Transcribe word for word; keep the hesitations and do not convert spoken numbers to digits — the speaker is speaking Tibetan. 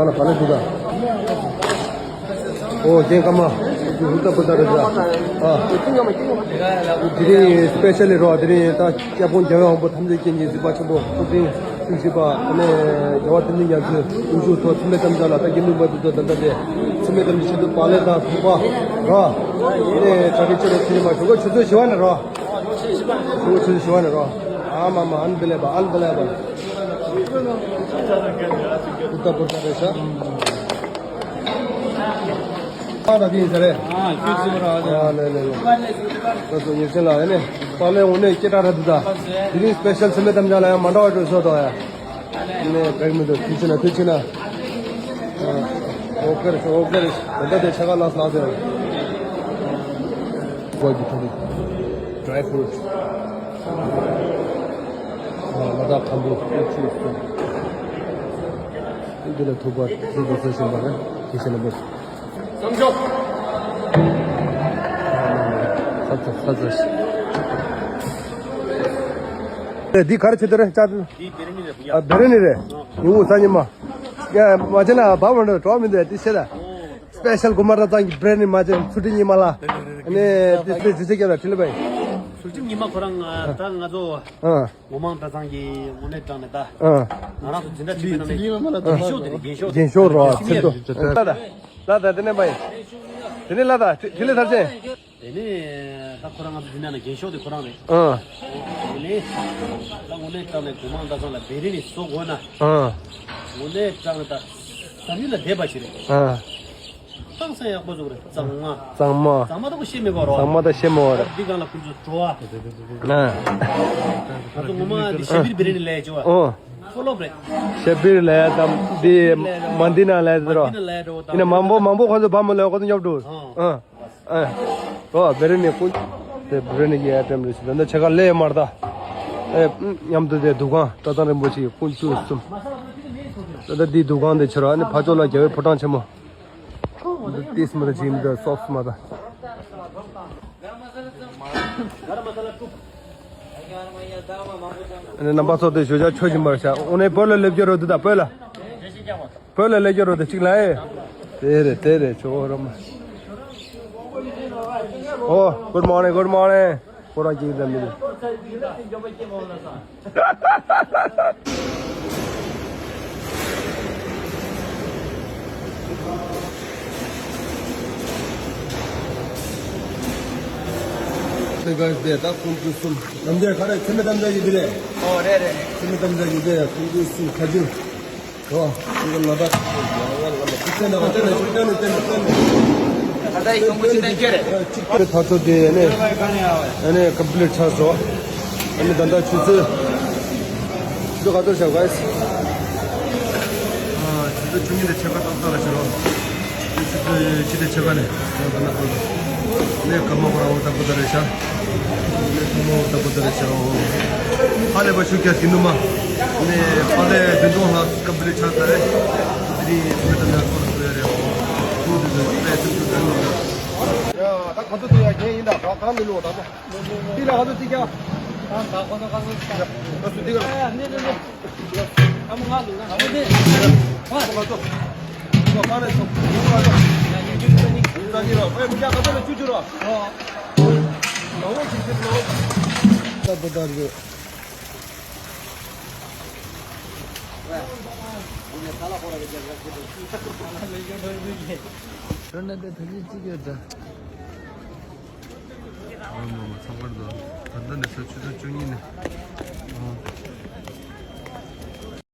ཨ་ལ་བ་ལ་འདུག་ད། ཨོ་རྒན་ཀརྨ། ཧུར་ཐག་པུར་ཐག་རེད་ད། ཨ། དེ་རིང་སི་པེ་ཤལ་ལི་རོ། དེ་རིང་ད་སྐྱབས་མགོན་རྒྱལ་བའི་དབང་པོ་ཐམས་ཅད་མཁྱེན་ཅིང་གཟིགས་པ་ཆེན་པོ་སྐུ་ཕྲེང་བཅུ་བཞི་པ་ཨ་ནི་རྒྱལ་བ་བསྟན་འཛིན་རྒྱ་མཚོའི་དབུ་བཞུགས་ཐོག་འཚམས་མེད་དམ་བཅའ་ལ་ད་དགེ་འདུན་པ་འདི་ཚོ་ད་ལྟ་དེ་འཚམས་མེད་དམ་བཅའ་ཆེད་དུ་བག་ལེབ་དང་ཐུག་པ་རོ། ཨ་ནི་གྲ་སྒྲིག་ཆེ་རུ་ཕྱིན་མ་ཞུ་གོ། ཆུ་ཚོད་བཞི་པ་ནས་རོ། ཆུ་ཚོད་བཞི་པ་ནས་རོ། ཨ་མ་མ། ཨན་བི་ལེ་བ། ཨན་བི་ལེ་བ། ཧུར་ཐག་པུར་ཐག་རེད་ཤག་ཨ་ད་དེ་ཡིན་ས་རེད། ཨ་ཁྱོད་ཚོ་ར། ཨ་ལེ་ལེ་ལེ། ད་ཚོ་ཉེར་ཆེན་ལ་ཨ་ནི་པཱ་ལེ་དངོས་གནས་སྐད་གྲགས་ར་འདུག་ད། དེ་རིང་སི་པེ་ཤལ་འཚམས་མེད་དམ་བཅའ་ལ་ཡང་མ་འདྲ་བ་འགྲོ་སོང་ད་ཡ། ཨ་ནི་བེག་མི་འདུག་ཐུགས་ཆེ་ན་ཐུགས་ཆེ་ན། ཨོ་ཀེ་རེད་ཤག་ཨོ་ཀེ་རེད་ཤག་ད་ལྟ་དེ་ཆ་ག་ལ་ལ་དེ། ཀོ་གི་ཐོག་ནས་ཌ་རའི་ཕུ་རུ་ཊི། ཨ་ལ་དྭགས་ཁམ་བུ་ཨུ་ཆུ་སོ། འདི་ལ་ཐུག་པར་ཐུག་པར་བཟོ་བཞིན་པ་རེད། དེ་བཞིན་པ། བསམ་ཤོག་ས་ཚ་ས་ཚ་ཞིག་འདི་ག་རེ་བྱེད་དོ་རེད་ཅག་འདི་བེ་རི་ནི་རེད། ཨ་བེ་རི་ནི་རེད། ཉི་འུ་ས་ཉི་མ། ཡ་མ་བྱེད་ན་བབ་མ་འགྲོ་གྲོགས་མི་འདུག་དེ་བྱེད་ད། སི་པེ་ཤལ་གོ་མ་ར་ཚང་གི་བེ་རི་ནི་མ་བྱེད་ཚུལ་ཁྲིམས་ཉི་མ་ལ། ཨ་ནི་དེ་དེ་དེ་བྱེད་ཀྱང་ད་ཁྲིད་ལ་བས། ཚུལ་ཁྲིམས་ཉི་མ་ཁོ་རང་ད་ང་ཚོ། ཨ། ངོ་མང་གྲྭ་ཚང་གི་དངོས་གནས་དྲང་ནས་ད། ཨ། ང་རང་ཚོ་འཛིན་གྲྭ་གཅིག་པའི་ནང་ནས་རྒན་ཤོས་དེ་རེད། རྒན་ཤོས། རྒན་ཤོས་རོ་ཚེ་མདོ། ལ་ད་ལ་ད་དེ་ནས་བས། དེ་ནས་ལ་ད་དེ་ལས་ཐར་ཆེན། དེ་ནས་ད་ཁོ་རང་ང་ཚོ་འཛིན་གྲྭ་ནས་རྒན་ཤོས་དེ་ཁོ་རང་རེད། ཨ། དེ་ནས་ད་དངོས་གནས་དྲང་ནས་ངོ་མང་གྲྭ་ཚང་ལ་བེ་རི་ནི་བཟོ་དགོས་ན། ཨ། དངོས་གནས་དྲང་ནས་ད་བསམ་ཡུལ་ལ་འདས་པ་ཞིག་རེད། ཨ། གཏམ་སེང་ཡག་པོ་བཟོ་གི་རེད། གཙང་མ། གཙང་མ། གཙང་མ་ད་ཁོ་ཤེས་མེད་པ་རོ། གཙང་མ་ད་ཤེས་མེད་པ་རེད། འདི་སྒང་ལ་ཁོ་ཚོ་འགྲོ་བ། ཨ། ང་ཚོ་ངོ་མ་འདི་ཤེས་པིར་བེ་རི་ནི་ལས་བྱོས་བ། ཨོ། ཕོ་ལོབ་རེད། ཤེས་པིར་ལས་དམ་འདི་མ་འདི་ན་ལས་ཟེར་རོ། མ་འདི་ན་ལས་འགྲོ་དང་། ཡིན་ན་མང་པོ་མང་པོ་ཁོ་ཚོ་བ་མ་ལས་ཁོ་ཚོ་ཉོབ་འགྲོ། ཨ། ཨ། ཨ། རོ་བེ་རི་ནི་ཀུན། དེ་བེ་རི་ནི་གི་ཨེ་ཊེམ་རེད་ཤི། ད་ནི་ཆེ་ཁ་ལས་མར་ད། ཨེ། མཉམ་དུ་དེ་འདུ་ཁང་གྲྭ་ཚང་རིན་པོ་ཆེ་ཀུན་བཅུ་གསུམ། ད་ལྟ་འདི་འདུ་ཁང་དེ་ཕྱིར་ཨ་ནི་ཕ་ཕྱོགས་ལ་རྒྱལ་བའི་ཕོ་བྲང་ཆེན་མོ། འདི་ཏིས་མ་ད་ཇིམ་ད་སོབ་མ་ད། ཨ་ནི་རྣམ་པ་ཚོ་དེ་ཞུ་བྱ་ཆོས་སྦྱིན་པར་བྱ། འོ་ནས་བོད་ལ་སླེབས་ཀྱི་རོ་འདི་ད་བོད་ལ། བོད་ལ་སླེབས་ཀྱི་རོ་དེ་གཅིག་ལ་ཨེ། དེ་རེད་དེ་རེད་ཆོ་རོ་མ། ཨོ། Good morning, good morning. ཁོ་རང་གཅིག་ལ་མི་འདུག Hey guys, དེ་ད་ཁོང་ཚོ་གསུམ། དམ་བཅའ་ག་རེ་འཚམས་མེད་དམ་བཅའ་ཡོད་དེ་རེད། ཨོ་རེད་རེད། འཚམས་མེད་དམ་བཅའ་ཡོད་དེ་ཁོང་ཚོ་གསུམ་ཁ་རྒྱུན། ཨོ། འདི་ག་ལ་ད། ད་ལྟ་ཡི་གོང་བུ་ཆུ་ཚན་བརྒྱད་རེད། ད་ལྟ་ཡི་གོང་བུ་ཆུ་ཚན་བརྒྱད་རེད། ད་ཚོ་དེ་ནས་ཨ་ནི་ཀམ་པི་ལིཊ་ཆགས་སོང་། ཨ་ནི་ད་ལྟ་ཆུ་ཚོད། ཆུ་ཚོད་ག་ཚོད་བཞག་ག་ཡིན། ཨ། ཆུ་ཚོད་བཅུ་གཉིས་དང་ཕྱེད་ཀ་ཏག་ཏག་ལ་བྱེད་རོགས། ཆུ་ཚོད་བཞི་དང་ཕྱེད་ཀ་ནས་ད་ལྟ་ནས་ཀམ་པི་ལིཊ་ཆགས་སོང་། ཨ་ནི་ཀརྨ་ཁོ་རང་འོ་ད་པོ་ད་རེད་ཤག་ཨ་ནི་ཀརྨ་འོ་ད་པོ་ད་རེད་ཤག་ཨོ། ཧ་ལས་པ་ཤུགས་རྒྱག་གི་ནུ་མ། ཨ་ནི་ཧ་ལས་བདུན་སྟོང་ལྷག་ཀམ་པི་ལིཊ་ཆགས་ཚར་རེད། དེ་རིང་ཚོ་ད་ལྟ་ཚོ་ལ་ཚོ་ཡ་རེད་ཨོ། ཐུགས་དེ་ཚོ་ཚོ་ཡ་ཚོ་ཚོ་ཚོ་ཡ། ཡ་ད་ག་ཚོད་ཚོ་ཡ་རྒན་ཡིན་ད་ག་ག་མི་ལོ་ད་ཚོ། དེ་ལ་ག་ཚོད་ཅིག་ཀྱང་། ད་ག་ཚོད་ག་ཚོད་ཅིག་ཀྱང་། ག་ཚོད་དེ་ག་ལ། ཨ་ནི་ནི་ནི། ཨ་མ་ང་ལུ་ང་ཚོ་དེ། ཨ་མ་ང་ཚོ། ང་ཚོ་ལ་ཚོ། ང་ཚོ་ལ་ཚོ། ཡ་ཡིན་རྒྱུ་ད་ནི། ཡིན་ད་ནི་རོ། ཨེ་མི་ཀྱང་ག་ཚོད་ལ་བཅུ་བཅུ་རོ། ཨོ། ང་འོ་ཅིག་ཅིག་ལོ། ད་ད་ད་རེད། ཁྱོད་ནི་དེ་ཐུགས་རྗེ་གཅིག་ཡོད་ད། ཨ་མ་མ་ཚང་བར་དུ། ད་ལྟ་ནས་ཆུ་ཚོད་བཅུ་གཉིས་ནས། ཨོ།